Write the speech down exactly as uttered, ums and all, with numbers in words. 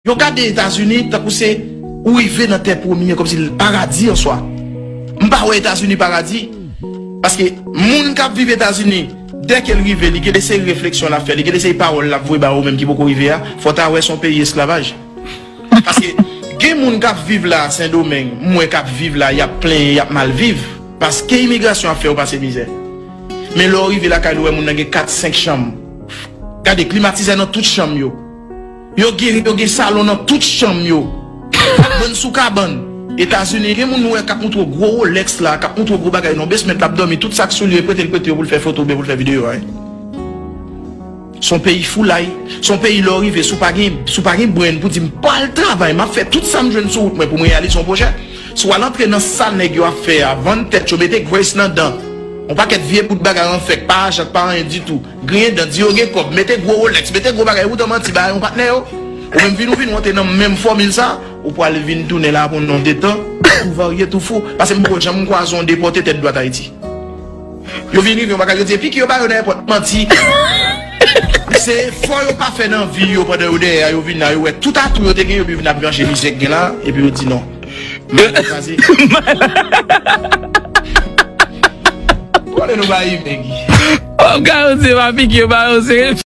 Yo gade Etazini tankou se ou rive nan tè pwomye, kòmsi l paradi an swa. M pa wè Etazini paradi. Paske moun k ap viv Etazini, dèke l rive, li gen de seri refleksyon l ap fè, li gen de seri pawòl l ap voye ba ou menm ki poko rive a, fò w ta wè se yon peyi esklavaj. Paske gen moun k ap viv la, Sendomeng, m wè k ap viv la, y ap plenyen, y ap mal viv. Paske imigrasyon ap fè yo pase mizè. Men lè w rive lakay li, w wè moun nan gen kat, senk chanm. Gade, klimatizè nan tout chanm yo. Yo gen, yo gen salon nan tout chanm yo. Kabann sou kabann. Etazini, gen moun nou wè k ap montre w gwo Rolex la, k ap montre w gwo bagay nan basement, l ap dòmi, tout sa k sou li, yo prete l prete yo pou l fè foto oubyen pou l fè videyo a, wi. Se yon peyi foulay. Se yon peyi lè w rive, si w pa gen, si w pa gen brain pou di m pa al travay, m ap fè tout sa m jwenn sou wout mwen pou m reyalize yon pwojè. Si w al antre nan sa nèg yo ap fè a, vann tèt yo, mete Grace nan dan. Yon pakèt vye bout bagay an fèk, pa ajant, pa anyen ditou. Griyen dan, di yo gen kòb, mete gwo Rolex, mete gwo bagay, poutan manti ba yon patnè yo. Ou menm vin ou vin monte nan menm fòmil sa, ou pral vin tounen la pou non de tan, ou varye tou fou. Pase m poko janm kwaze yon depòte tèt dwat Ayiti. Yo vin rive yon bagay, yo di, epi ki yo ba yo nan èpòt, manti. Se efò yo pa fè nan vi yo pandan yo dèyè a, yo vin la, yo wè tout atou yo te gen, yo vin ap ranje mizè k gen la, epi yo di non. Mal yo kraze. Konnen nou ba yi, Peggy. Wap ka yo se pa piki yo ba yo se.